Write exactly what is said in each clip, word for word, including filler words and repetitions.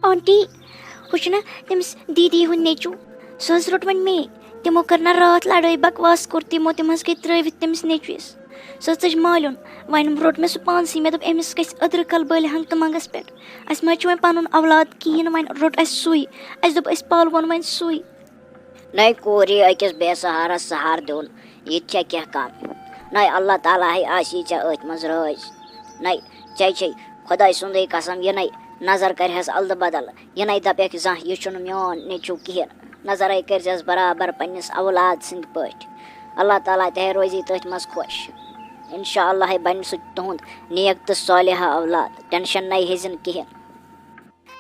Aunty, ہُہ چھُنہ تٔمِس دیٖدی ہُنٛد نیٚچوٗ، سُہ حظ روٚٹ وۄنۍ مے۔ تِمو کٔر نہ راتھ لڑٲے، بکواس کوٚر تِمو، تِم حظ گٔے ترٲوِتھ تٔمِس نیٚچوِس۔ سُہ حظ ژٔج مالیُن۔ وۄنۍ روٚٹ مےٚ سُہ پانسٕے، مےٚ دوٚپ أمِس گژھِ أدرٕ کل بٔلۍ ہنٛگتہٕ منٛگس پٮ۪ٹھ۔ اَسہِ ما چھُ وۄنۍ پنُن اولاد کِہیٖنۍ، وۄنۍ روٚٹ اَسہِ سُے۔ اَسہِ دوٚپ أسۍ پالوون وۄنۍ سُے۔ نَے کوٗرِ أکِس بے سہارس سہارٕ دیُن، یہِ تہِ چھےٚ کینٛہہ کم؟ نَے اللہ تعالیٰ ہَے آسی ژےٚ أتھۍ منٛز رٲضۍ۔ نَے ژےٚ چھے خۄداے سُنٛدٕے قسم، یہِ نَے نظر کرِہَس الدٕ بدل، یہِ نَے دپٮ۪کھ زانٛہہ، یہِ چھُنہٕ میون نیٚچوٗ کِہیٖنۍ۔ نظرے کٔرزٮ۪س برابر پننِس اولاد سٕنٛدۍ پٲٹھۍ۔ اللہ تعالیٰ تہِ ہے روزی تٔتھۍ منٛز خۄش۔ انشاء اللہ ہے بنہِ سُہ تُہُنٛد نیک تہٕ صالحہ اولاد، ٹینشن نَے ہیٚزِن کِہیٖنۍ۔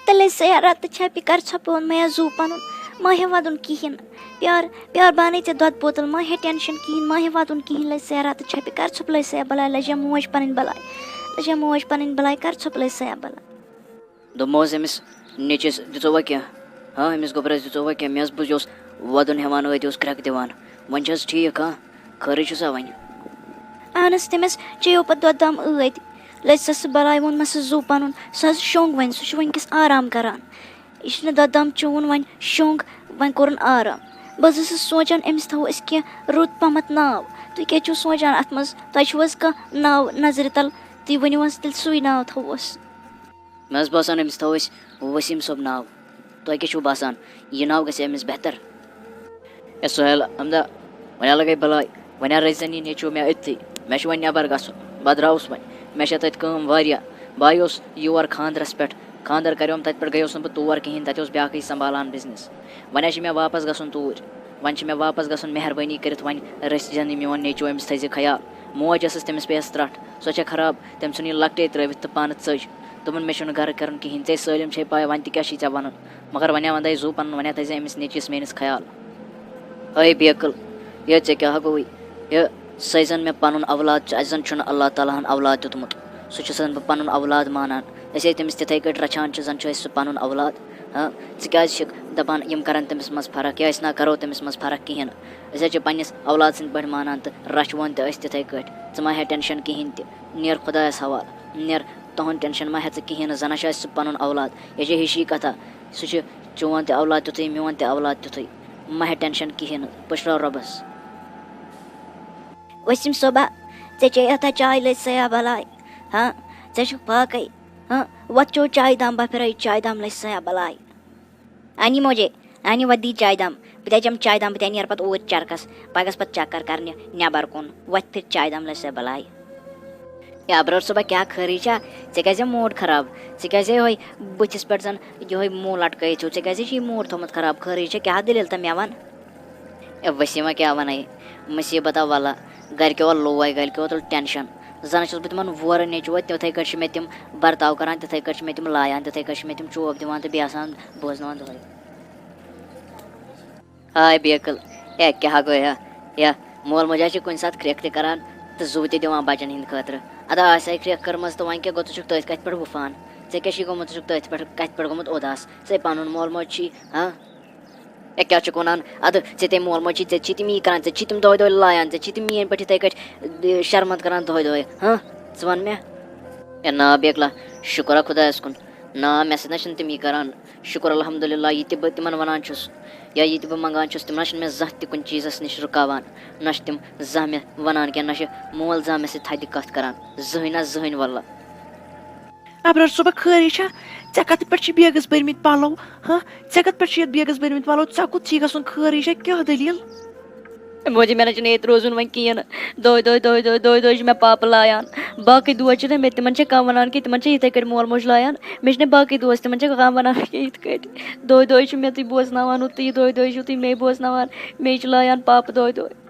تیٚلے سیارہ تہٕ چھپہِ کر ژھۄپہٕ اوٚن مےٚ زُو پنُن، ما ہے ودُن کِہیٖنۍ۔ پیار، پیار بانَے ژےٚ دۄدٕ بوتل، ما ہے ٹینشن کِہیٖنۍ، ما ہے ودُن کِہیٖنۍ۔ لٔج سیارہ تہٕ چھپہِ کر ژھۄپہٕ، لٔج سیاہ بلاے، لٔج یا موج پنٕنۍ بلاے، لٔج یا موج پنٕنۍ بلاے، کر ژھۄپہٕ، لٔج سیاہ بلاے۔ دوٚپمو حظ أمِس نیٚچِس دِژوا کینٛہہ؟ ہاں، أمِس گوٚبرَس دِژوا کینٛہہ؟ مےٚ حظ بوٗز یہِ اوس وَدُن ہٮ۪وان، أتۍ اوس کرٛٮ۪کھ دِوان۔ وۄنۍ چھِ حظ ٹھیٖک، ہاں؟ خٲرٕے چھُسا وۄنۍ؟ اہن حظ، تٔمِس چیٚیو پَتہٕ دۄدٕ دام ٲدۍ۔ لٔج سۄ سُہ بَلاے، ووٚن مےٚ سُہ زُو پَنُن۔ سُہ حظ شۄنٛگ وۄنۍ، سُہ چھُ وٕنۍکٮ۪س آرام کَران۔ یہِ چھُنہٕ دۄدٕ دام چیوٚوُن وۄنۍ، شۄنٛگ، وۄنۍ کوٚرُن آرام۔ بہٕ حظ ٲسٕس سونٛچان، أمِس تھاوو أسۍ کینٛہہ رُت پَہمَتھ ناو۔ تُہۍ کیٛاہ چھُو سونٛچان اَتھ منٛز؟ تۄہہِ چھُو حظ کانٛہہ ناو نظرِ تَل؟ تُہۍ ؤنِو حظ، تیٚلہِ سُے ناو تھاووس۔ مےٚ ٲس باسان أمِس تھاوو أسۍ ؤسیٖم صٲب ناو۔ تۄہہِ کیٛاہ چھُو باسان، یہِ ناو گژھِ أمِس بہتر؟ اے سُہیل، اَمدا، وۄنۍ ہا لَگے بَلاے، وۄنۍ ہا رٔچھۍ زَن یہِ نیٚچوٗ مےٚ أتھی۔ مےٚ چھُ وۄنۍ نٮ۪بر گژھُن، بہٕ درٛاوُس وۄنۍ۔ مےٚ چھےٚ تَتہِ کٲم واریاہ۔ بہٕ آیوس یور خانٛدرَس پٮ۪ٹھ، خانٛدر کَریوم تَتہِ پٮ۪ٹھ، گٔیوس نہٕ بہٕ تور کِہیٖنۍ، تَتہِ اوس بیٛاکھٕے سنٛبھالان بِزنِس۔ وۄنۍ حظ چھِ مےٚ واپَس گژھُن توٗرۍ، وۄنۍ چھِ مےٚ واپَس گژھُن، مہربٲنی کٔرِتھ وۄنۍ رٔچھۍ زَن یہِ میون نیٚچوٗ، أمِس تھٲیزِ خیال۔ موج ٲسٕس تٔمِس پیٚیَس ترٛٹھ، سۄ چھےٚ خراب، تٔمۍ ژھُن یہِ لۄکٹے ترٲوِتھ تہٕ پانہٕ ژٔج۔ دوٚپُن، مےٚ چھُنہٕ گرٕ کرُن کِہینۍ، ژےٚ سٲلِم چھے پاے، وۄنۍ تہِ کیٛاہ چھُے ژےٚ وَنُن؟ مگر وۄنۍ ہا وَندے زُو پَنُن، وۄنۍ ہا تھٲیزِ أمِس نیٚچوِس میٲنِس خیال۔ ہے بیکل، ہے ژےٚ کیٛاہ ہا گوٚوُے؟ ہے سُہ ہے زَن مےٚ پَنُن اولاد چھُ، اَسہِ زَن چھُنہٕ اللہ تعالیٰ ہَن اولاد دیُتمُت۔ سُہ چھُس زَن بہٕ پَنُن اولاد مانان۔ أسۍ ہے تٔمِس تِتھَے کٲٹھۍ رَچھان چھِ، زَن چھُ اَسہِ سُہ پَنُن اولاد۔ ہاں، ژٕ کیٛازِ چھِکھ دَپان یِم کَرَن تٔمِس منٛز فرق؟ یا أسۍ نا کَرو تٔمِس منٛز فرق کِہینۍ نہٕ۔ أسۍ حظ چھِ پنٛنِس اولاد سٕنٛدۍ پٲٹھۍ مانان تہٕ رَچھوون تہِ أسۍ تِتھَے کٲٹھۍ۔ ژٕ مہ ہےٚ ٹٮ۪نشَن کِہینۍ تہِ، نیر خۄدایَس حوالہٕ، نیر، تُہُنٛد ٹٮ۪نشَن مہ ہےٚ ژٕ کِہینۍ نہٕ، زَن ہا چھُ اَسہِ سُہ پَنُن اولاد۔ یہِ چھِ ہِشی کَتھا، سُہ چھُ چون تہِ اولاد تیُتھُے، میون تہِ اولاد تیُتھُے۔ مہ ہےٚ ٹٮ۪نشَن کِہینۍ نہٕ، پٔشراو رۄبَس۔ وسیٖم صٲبا، ژےٚ چے اَتھا چاے لٔج سیا بَلاے؟ ہاں، ژےٚ چھُکھ پاکَے۔ ہاں، وَتھ چیو چاے دام، بہٕ پھِرٕ یہِ چاے دام لٔج سیا بَلاے۔ اَنہِ موجے، اَنہِ وَدی چاے دام۔ بہٕ تہِ چَم چاے دام، بہٕ تہِ نیرٕ پَتہٕ اوٗرۍ چَرکَس۔ پَگہَس پَتہٕ چَکَر کَرنہِ نٮ۪بَر کُن۔ وَتہِ پھِر چاے دام لَسہِ بَلاے۔ ہے ابرار صٲبا، کیٛاہ خٲرٕے چھا؟ ژےٚ کیٛازِ موٗڈ خراب؟ ژےٚ کیٛازِ یِہوٚے بٕتھِس پٮ۪ٹھ زَن یِہوٚے مُہ لَٹکٲیِتھ ہیوٗ؟ ژےٚ کیٛازِ چھُے موٗڈ تھوٚمُت خراب؟ خٲرٕے چھا؟ کیٛاہ دٔلیٖل تہٕ مےٚ وَن۔ اے وسیٖما، کیٛاہ وَنَے؟ مُصیٖبت آو وَلہ۔ گَرِکیو آو لوے، گَرِکیو تُل ٹٮ۪نشَن۔ زَن چھُس بہٕ تِمَن وورٕ نیٚچوٗ، تِتھَے کٲٹھۍ چھِ مےٚ تِم برتاو کَران، تِتھَے کٲٹھۍ چھِ مےٚ تِم لایان، تِتھَے کٲٹھۍ چھِ مےٚ تِم چوب دِوان تہٕ بیٚیہِ آسان بوزناوان دۄہَے۔ ہاے بیکل، اے کیٛاہ گوٚو یا؟ یا مول موج حظ چھِ کُنہِ ساتہٕ کرٛٮ۪کھ تہِ کَران تہٕ زُو تہِ دِوان بَچَن ہِنٛدِ خٲطرٕ۔ اَدا آسہِ ہاے کرٛٮ۪کھ کٔرمٕژ تہٕ وۄنۍ کیٛاہ گوٚو، ژٕ چھُکھ تٔتھۍ کَتھِ پٮ۪ٹھ وُپھان؟ ژےٚ کیٛاہ چھُے گوٚمُت، ژٕ چھُکھ تٔتھۍ پٮ۪ٹھ، کَتھِ پٮ۪ٹھ گوٚمُت اُداس؟ ژےٚ پَنُن مول موج چھی، ہاں؟ اے، کیٛاہ چھُکھ وَنان؟ اَدٕ ژےٚ تَمہِ مول موج چھی، ژےٚ چھی تِم یی کَران، ژےٚ چھی تِم دۄہَے دۄہَے لایان، ژےٚ چھی تِم میٛٲنۍ پٲٹھۍ یِتھَے کٲٹھۍ، اے، شرمَند کَران دۄہَے دۄہَے، ہاں؟ ژٕ وَن مےٚ۔ اے نا بیکلا، شُکُرا خۄدایَس کُن۔ نا، مےٚ سۭتۍ نہ چھِنہٕ تِم یہِ کَران۔ شُکُر الحمدللہ، یہِ تہِ بہٕ تِمَن وَنان چھُس، یا یہِ تہِ بہٕ منٛگان چھُس، تِم نہ چھِنہٕ مےٚ زانٛہہ تہِ کُنہِ چیٖزَس نِش رُکاوان، نہ چھِ تِم زانٛہہ مےٚ وَنان کینٛہہ، نہ چھِ مول زانٛہہ مےٚ سۭتۍ تھدِ کَتھ کَران، زٕہٕنۍ نہ زٕہٕنۍ، واللہ۔ ابرار صٲبہ، خٲرٕے چھا؟ ژےٚ کَتھ پٮ۪ٹھ چھِ بیگَس بٔرمٕتۍ پَلو؟ ہہ؟ ژےٚ کَتھ پٮ۪ٹھ چھِ یَتھ بیگَس بٔرمٕتۍ پَلو؟ ژےٚ کوٚت چھِی گژھُن؟ خٲرٕے چھا؟ کیٛاہ دٔلیٖل؟ موجی، مےٚ نہ چھُنہٕ ییٚتہِ روزُن وۄنۍ کِہیٖنۍ نہٕ۔ دۄہَے دۄہَے، دۄہَے دۄہَے، دۄہَے دۄہَے چھُ مےٚ پاپہٕ لایان۔ باقٕے دوس چھِنہٕ مےٚ، تِمَن چھِ کانٛہہ وَنان کہِ تِمَن چھِ یِتھَے کٲٹھۍ مول موج لایان۔ مےٚ چھِنہٕ باقٕے دوس، تِمَن چھِ کانٛہہ وَنان کہِ یِتھ کٲٹھۍ۔ دۄہَے دۄہَے چھُ مےٚ تُہۍ بوزناوان، ہُہ تُہۍ، دۄہَے دۄہَے چھُو تُہۍ مے بوزناوان۔ مے چھِ لایان پاپہٕ دۄہَے دۄہَے۔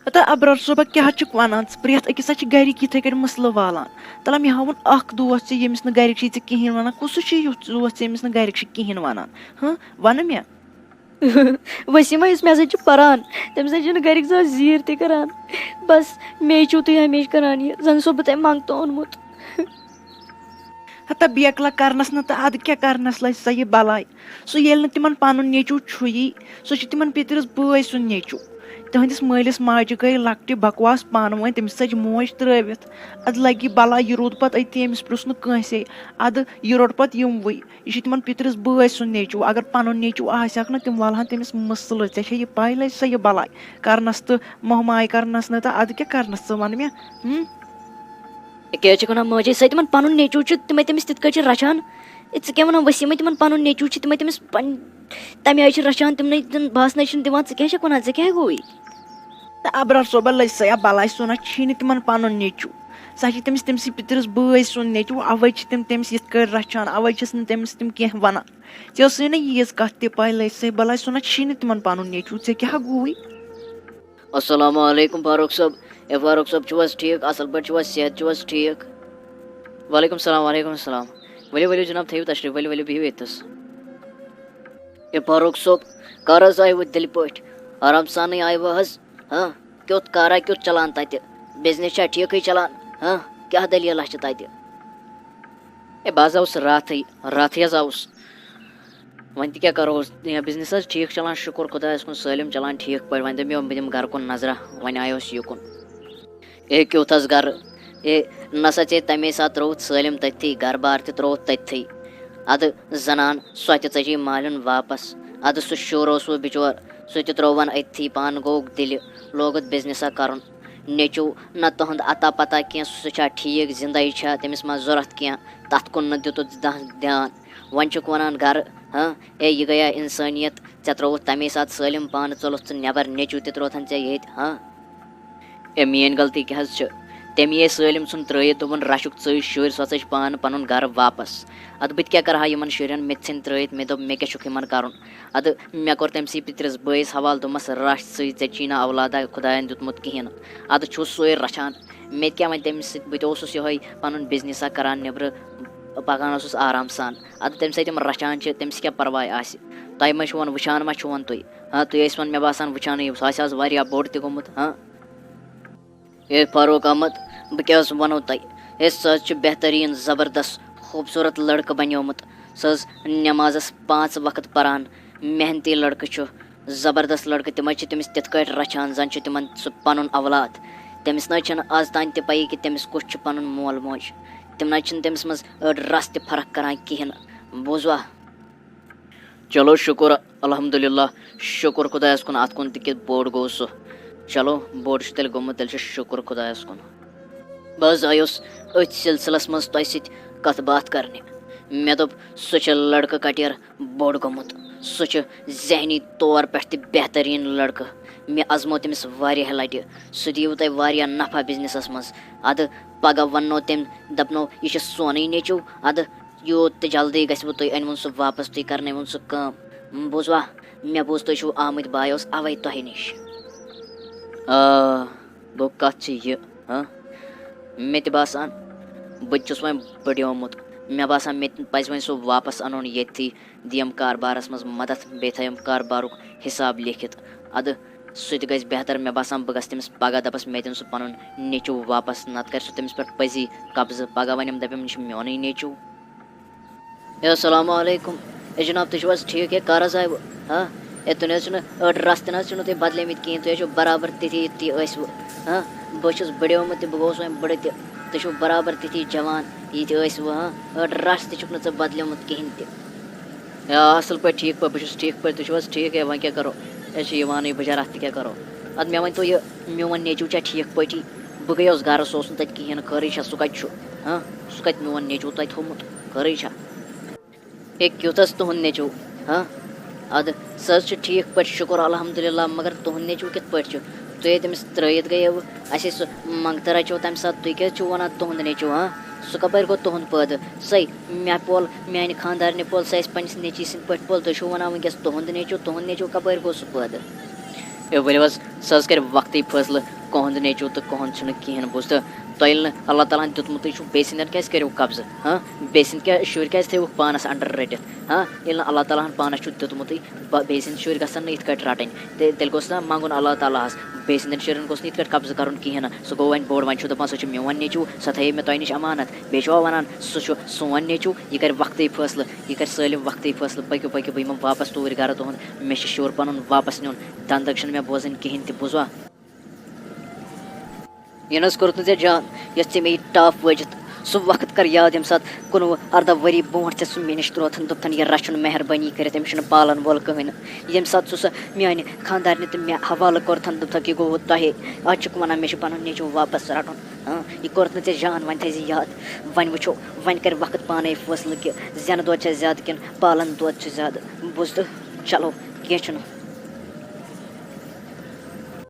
ہتا ابرار صٲبہ، کیٛاہ چھُکھ وَنان ژٕ؟ پرٛٮ۪تھ أکِس سۭتۍ چھِ گَرِکۍ یِتھَے کٲٹھۍ مسلہٕ والان۔ تَلہ مےٚ ہاوُن اَکھ دوس ژےٚ، ییٚمِس نہٕ گَرِکۍ چھِ ژےٚ کِہیٖنۍ وَنان۔ کُس ہیوٗ چھُ یُتھ دوس ژےٚ، ییٚمِس نہٕ گَرِکۍ چھِ کِہیٖنۍ وَنان؟ ہاں، وَنہٕ مےٚ؟ وسیمہ، یُس مےٚ سۭتۍ چھُ پَران، تٔمِس سۭتۍ چھِنہٕ گَرِکۍ زانٛہہ زیٖر تہِ کَران۔ بَس، مے چھُو تُہۍ ہمیشہِ کَران یہِ، زَن چھُسو بہٕ تۄہہِ منٛگتہٕ اوٚنمُت۔ ہتا بیکلا، کَرنَس نہٕ تہٕ اَدٕ کیٛاہ کَرنَس لَگہِ سۄ یہِ بَلاے؟ سُہ ییٚلہِ نہٕ تِمَن پَنُن نیٚچوٗ چھُیی، سُہ چھُ تِمَن پیٚترِس بٲے سُنٛد نیٚچوٗ۔ تُہٕنٛدِس مٲلِس ماجہِ گٔے لۄکٹہِ بکواس پانہٕ ؤنۍ، تٔمِس ژٔج موج ترٛٲوِتھ۔ اَدٕ لَگہِ بَلاے، یہِ روٗد پَتہٕ أتی، أمِس پرُژھ نہٕ کٲنٛسے۔ اَدٕ یہِ روٚٹ پَتہٕ یِموٕے۔ یہِ چھُ تِمَن پِترِس بٲے سُنٛد نیٚچوٗ۔ اگر پَنُن نیٚچوٗ آسہِ ہاکھ نہٕ، تِم والہٕ ہَن تٔمِس مٕسلہٕ۔ ژےٚ چھےٚ یہِ پَے، لَجہِ سا یہِ بَلاے۔ کَرنَس تہٕ مۄہماے کَرنَس نہٕ تہٕ اَدٕ کیٛاہ کَرنَس ژٕ وَن مےٚ؟ ہُم؟ یہِ کیٛاہ چھَکھ وَنان ماجے؟ سۄ تِمَن پَنُن نیٚچوٗ چھُ، تِمَے تٔمِس تِتھ کٲٹھۍ چھِ رَچھان۔ ہے، ژٕ کیٛاہ وَنان وَسیٖمَے؟ تِمَن پَنُن نیٚچوٗ چھُ، تِمَے تٔمِس پَن-، تَمہِ آیہِ چھِ رَچھان، تِمنٕے تِم باسنَے چھِنہٕ دِوان۔ ژٕ کیٛاہ چھَکھ وَنان؟ ژےٚ کیٛاہ گوٚوُے؟ تہٕ ابرار صٲبہ، لٔج سا یا بَلاے، سُہ نہ چھی نہٕ تِمَن پَنُن نیٚچوٗ۔ سۄ چھِ تٔمِس، تٔمۍ سٕے پِترِس بٲے سُنٛد نیٚچوٗ، اَوَے چھِ تِم تٔمِس یِتھ کٲٹھۍ رَچھان، اَوَے چھِس نہٕ تٔمِس تِم کینٛہہ وَنان۔ ژےٚ ٲسٕے نہ ییٖژ کَتھ تہِ پَے، لٔج سا بَلاے، سُہ نہ چھی نہٕ تِمَن پَنُن نیٚچوٗ، ژےٚ کیٛاہ گوٚوُے؟ السلام علیکم فاروق صٲب۔ اے فاروق صٲب، چھِو حظ ٹھیٖک؟ اَصٕل پٲٹھۍ چھِو حظ؟ صحت چھِو حظ ٹھیٖک؟ وعلیکم السلام، وعلیکم السلام۔ ؤلِو، ؤلِو جناب، تھٲیِو تشریٖف، ؤلِو، ؤلِو، بِہِو ییٚتِس۔ اے فاروق صٲب، کَر حظ آیوٕ دِلہِ پٲٹھۍ؟ آرام سانٕے آیوٕ حظ؟ ہاں، کیُتھ کارا کیُتھ چلان تَتہِ؟ بِزنِس چھا ٹھیٖکٕے چلان؟ ہاں، کیٛاہ دٔلیٖلہ چھِ تَتہِ؟ اے، بہٕ حظ آوُس راتھٕے، راتھٕے حظ آوُس۔ وۄنۍ تہِ کیٛاہ کَرو، یہِ بِزنِس حظ ٹھیٖک چَلان، شُکُر خۄدایَس کُن، سٲلِم چَلان ٹھیٖک پٲٹھۍ۔ وۄنۍ دوٚپ مےٚ، بہٕ دِمہٕ گَرٕ کُن نظرہ، وۄنۍ آیوس یُکُن۔ اے، کیُتھ حظ گَرٕ؟ اے، نہ سا ژےٚ تَمے ساتہٕ ترٛووُتھ سٲلِم تٔتھی، گَرٕ بار تہِ ترٛووُتھ تٔتھی۔ اَدٕ زَنان سۄ تہِ ژٔجی مالیُن واپَس۔ اَدٕ سُہ شُر اوس وۄنۍ بِچور، سُہ تہِ ترٛووَن أتھی، پانہٕ گوٚو دِلہِ، لوگُتھ بِزنِسہ کَرُن۔ نیٚچوٗ نہ تُہُنٛد اتا پتا کینٛہہ، سُہ چھا ٹھیٖک، زِندَے چھا، تٔمِس ما ضوٚرَتھ کینٛہہ، تَتھ کُن نہٕ دیُتُتھ زانٛہہ دیان۔ وۄنۍ چھُکھ وَنان گَرٕ، ہاں؟ اے، یہِ گٔیا اِنسٲنیت؟ ژےٚ ترٛووُتھ تَمے ساتہٕ سٲلِم پانہٕ، ژوٚلُتھ ژٕ نٮ۪بَر، نیٚچوٗ تہِ ترٛووتھَن ژےٚ ییٚتہِ، ہاں؟ اے، میٛٲنۍ غلطی کیٛاہ حظ چھِ؟ تٔمۍ یے سٲلِم ژھُن ترٛٲیِتھ، دوٚپُن، "رَچھُکھ ژٕے شُرۍ، سۄ ژٕج پانہٕ پَنُن گَرٕ واپَس۔" اَدٕ بہٕ تہِ کیٛاہ کَرٕ ہا یِمَن شُرٮ۪ن؟ مےٚ تہِ ژھٕنۍ ترٛٲیِتھ، مےٚ دوٚپ، مےٚ کیٛاہ چھُکھ یِمَن کَرُن؟ اَدٕ مےٚ کوٚر تٔمۍ سٕے پِترِس بٲیِس حوالہٕ، دوٚپمَس، "رَچھ ژٕے، ژےٚ چھی نہٕ اولادہ خۄدایَن دیُتمُت کِہیٖنۍ نہٕ۔" اَدٕ چھُس سُے رَچھان۔ مےٚ تہِ کیٛاہ وۄنۍ تٔمِس سۭتۍ؟ بہٕ تہِ اوسُس یِہوٚے پَنُن بِزنِسا کَران نیٚبرٕ، پَکان اوسُس آرام سان۔ اَدٕ تٔمۍ سۭتۍ یِم رَچھان چھِ، تٔمِس کیٛاہ پَرواے آسہِ؟ تۄہہِ ما چھُو وۄنۍ وٕچھان ما چھُو وۄنۍ تُہۍ؟ ہاں، تُہۍ ٲسۍ وۄنۍ مےٚ باسان وٕچھانٕے، سُہ آسہِ آز واریاہ بوٚڑ تہِ گوٚمُت، ہاں۔ اے فاروق احمد، بہٕ کیٛاہ حظ وَنو تۄہہِ؟ ہے، سُہ حظ چھُ بہتریٖن، زبردست، خوٗبصوٗرت لٔڑکہٕ بَنیومُت۔ سُہ حظ نٮ۪مازَس پانٛژھ وقت پَران، محنتی لٔڑکہٕ چھُ، زبردست لٔڑکہٕ۔ تِم حظ چھِ تٔمِس تِتھ کٲٹھۍ رَچھان، زَن چھُ تِمَن سُہ پَنُن اولاد۔ تٔمِس نہ حظ چھَنہٕ آز تام تہِ پَیی کہِ تٔمِس کُس چھُ پَنُن مول موج۔ تِم نہ حظ چھِنہٕ تٔمِس منٛز أڑ رَژھ تہِ فرق کَران کِہیٖنۍ۔ بوٗزوا؟ چلو شُکُر، الحمدللہ، شُکُر خۄدایَس کُن، اَتھ کُن تہِ کہِ بوٚڑ گوٚو سُہ۔ چلو، بوٚڑ چھُ تیٚلہِ گوٚمُت، تیٚلہِ چھُ شُکُر خۄدایَس کُن۔ بہٕ حظ آیوس أتھۍ سلسلس منٛز تۄہہِ سۭتۍ کتھ باتھ کرنہِ۔ مےٚ دوٚپ، سُہ چھُ لڑکہٕ کٹیر بوٚڑ گوٚمُت۔ سُہ چھُ ذہنی طور پٮ۪ٹھ تہِ بہتریٖن لڑکہٕ۔ مےٚ ازمو تٔمِس واریاہ لٹہِ۔ سُہ دِیِوٕ تۄہہِ واریاہ نفع بزنسس منٛز۔ ادٕ پگاہ وننو تٔمۍ، دپنو، "یہِ چھُ سونُے نیٚچو، ادٕ یوٗت تہِ جلدی گژھِ وۄنۍ تُہۍ أنۍ وُن سُہ واپس، تُہۍ کرنٲے وُن سُہ کٲم۔ بوٗزوا، مےٚ بوٗز تُہۍ چھِو آمٕتۍ بایوس اوے تۄہہِ نِش۔" آ، گوٚو کَتھ چھِ یہِ، ہاں؟ مےٚ تہِ باسان، بہٕ تہِ چھُس وۄنۍ بٔڑیومُت۔ مےٚ باسان، مےٚ تہِ پَزِ وۄنۍ سُہ واپَس اَنُن ییٚتھی، دِیَم کاربارَس منٛز مَدَتھ، بیٚیہِ تھٲیِم کاربارُک حِساب لیکھِتھ۔ اَدٕ سُہ تہِ گژھِ بہتر۔ مےٚ باسان، بہٕ گژھٕ تٔمِس پَگاہ دَپَس، مےٚ دِن سُہ پَنُن نیٚچوٗ واپَس، نَتہٕ کَرِ سُہ تٔمِس پٮ۪ٹھ پٔزی قبضہٕ۔ پَگاہ وَنٮ۪م، دَپٮ۪م، "یہِ چھُ میونُے نیٚچوٗ۔" ہے، السلام علیکم۔ ہے جناب، تُہۍ چھِو حظ ٹھیٖک؟ ہے، کر حظ آیوٕ؟ ہاں؟ ہے، تُہۍ نہٕ حظ چھِو نہٕ أڑ رَژھ تہِ نہٕ حظ چھِو نہٕ تُہۍ بدلیمٕتۍ کِہیٖنۍ، تُہۍ حظ چھِو برابر تِتھی یِتھی ٲسوٕ۔ ہاں؟ بہٕ چھُس بڑیومُت تہِ، بہٕ گوٚوُس وۄنۍ بٕڑٕ تہِ، تُہۍ چھِو برابر تِتھی جوان یِتھۍ ٲسوٕ۔ ہاں؟ أڑ رَژھ تہِ چھُکھ نہٕ ژٕ بدلیومُت کِہیٖنۍ تہِ۔ ہے، آ، اَصٕل پٲٹھۍ، ٹھیٖک پٲٹھۍ، بہٕ چھُس ٹھیٖک پٲٹھۍ، تُہۍ چھِو حظ ٹھیٖک؟ ہے، وۄنۍ کیٛاہ کَرو؟ أسۍ چھِ یِوانٕے بُجَر، اَتھ تہِ کیٛاہ کَرو؟ اَدٕ مےٚ ؤنۍ تو یہِ، میون نیٚچوٗ چھا ٹھیٖک پٲٹھی؟ بہٕ گٔیوس گَرٕ، سُہ اوس نہٕ تَتہِ کِہیٖنۍ، خٲرٕے چھا؟ سُہ کَتہِ چھُ؟ ہاں؟ سُہ کَتہِ میون نیٚچوٗ تۄہہِ تھوٚومُت؟ خٲرٕے چھا؟ ہے، کیُتھ حظ تُہُنٛد نیٚچوٗ؟ ہاں؟ اَدٕ سُہ حظ چھُ ٹھیٖک پٲٹھۍ، شُکُر الحمدللہ، مگر تُہُنٛد نیٚچوٗ کِتھ پٲٹھۍ چھُ؟ تُہۍ ہے تٔمِس ترٛٲیِتھ گٔیوٕ، اَسے سُہ منٛگتہٕ رَچو تَمہِ ساتہٕ، تُہۍ کیٛاہ حظ چھِو وَنان تُہُنٛد نیٚچوٗ، ہاں؟ سُہ کَپٲرۍ گوٚو تُہُنٛد پٲدٕ؟ سُے مےٚ پول، میٛانہِ خانٛدارنہِ پول، سُہ اَسہِ پنٛنِس نیٚچی سٕنٛدۍ پٲٹھۍ پول، تُہۍ چھِو وَنان وٕنۍکٮ۪س تُہُنٛد نیٚچوٗ، تُہُنٛد نیٚچوٗ کَپٲرۍ گوٚو سُہ پٲدٕ؟ ہے، ؤلِو حظ، سُہ حظ کَرِ وقتٕے فٲصلہٕ، کُہُنٛد نیٚچوٗ تہٕ کُہُنٛد چھُنہٕ کِہیٖنۍ، بوٗزتھٕ؟ تۄہہِ ییٚلہِ نہٕ اللہ تعالیٰ ہَن دیُتمُتٕے چھُ، بیٚیہِ سٕنٛدٮ۪ن کیٛازِ کٔرِو قبضہٕ؟ ہاں، بیٚیہِ سٕنٛدۍ کیٛاہ شُرۍ کیٛازِ تھٲیوُکھ پانَس اَنڈَر رٔٹِتھ؟ ہاں، ییٚلہِ نہٕ اللہ تعالیٰ ہَن پانَس چھُ دیُتمُتٕے، بہ-، بیٚیہِ سٕنٛدۍ شُرۍ گژھن نہٕ یِتھ کٲٹھۍ رَٹٕنۍ۔ تہِ-، تیٚلہِ گوٚژھ نا منٛگُن اللہ تعالیٰ ہَس، بیٚیہِ سٕنٛدٮ۪ن شُرٮ۪ن گوٚژھ نہٕ یِتھ کٲٹھۍ قبضہٕ کَرُن کِہیٖنۍ نہٕ۔ سُہ گوٚو وۄنۍ بوٚڑ، وۄنۍ چھُ دَپان، "سُہ چھُ میون نیٚچوٗ، سۄ تھٲیے مےٚ تۄہہِ نِش اَمانَت۔" بیٚیہِ چھُوا وَنان، "سُہ چھُ سون نیٚچوٗ، یہِ کَرِ وقتٕے فٲصلہٕ، یہِ کَرِ سٲلِم وقتٕے فٲصلہٕ، پٔکِو، پٔکِو، بہٕ یِمہٕ واپَس توٗرۍ گَرٕ تُہُنٛد، مےٚ چھُ شُر پَنُن واپَس نیُن، دَنٛد دَگ چھُنہٕ مےٚ بوزٕنۍ کِہیٖنۍ تہِ، بوٗزوا؟" یہِ نہٕ حظ کوٚرُتھ نہٕ ژےٚ جان، یۄس ژےٚ مےٚ یہِ ٹاپھ وٲجِتھ۔ سُہ وقت کر یاد، ییٚمہِ ساتہٕ کُنوُہ اَرداہ ؤری برونٛٹھ ژےٚ سُہ مےٚ نِش تروتھن، دوٚپتھن، "یہِ رَچھُن مہربٲنی کٔرِتھ، أمِس چھُنہٕ پالن وول کٕہٕنۍ نہٕ۔" ییٚمہِ ساتہٕ ژٕ سُہ میانہِ خانٛدارنہِ تہٕ مےٚ حوالہٕ کوٚرتھن، دوٚپتھکھ، "یہِ گوٚو تۄہے، آز چھُکھ وَنان مےٚ چھُ پَنُن نیٚچوٗ واپس رَٹُن۔" ہاں، یہِ کوٚرُتھ نہٕ ژےٚ جان، وۄنۍ تھٲیزِ یاد، وۄنۍ وٕچھو، وۄنۍ کَرِ وقت پانے فٲصلہٕ کہِ زٮ۪نہٕ دۄد چھا زیادٕ کِنہٕ پالن دۄد چھُ زیادٕ۔ بوٗزتھٕ؟ چلو، کینٛہہ چھُنہٕ۔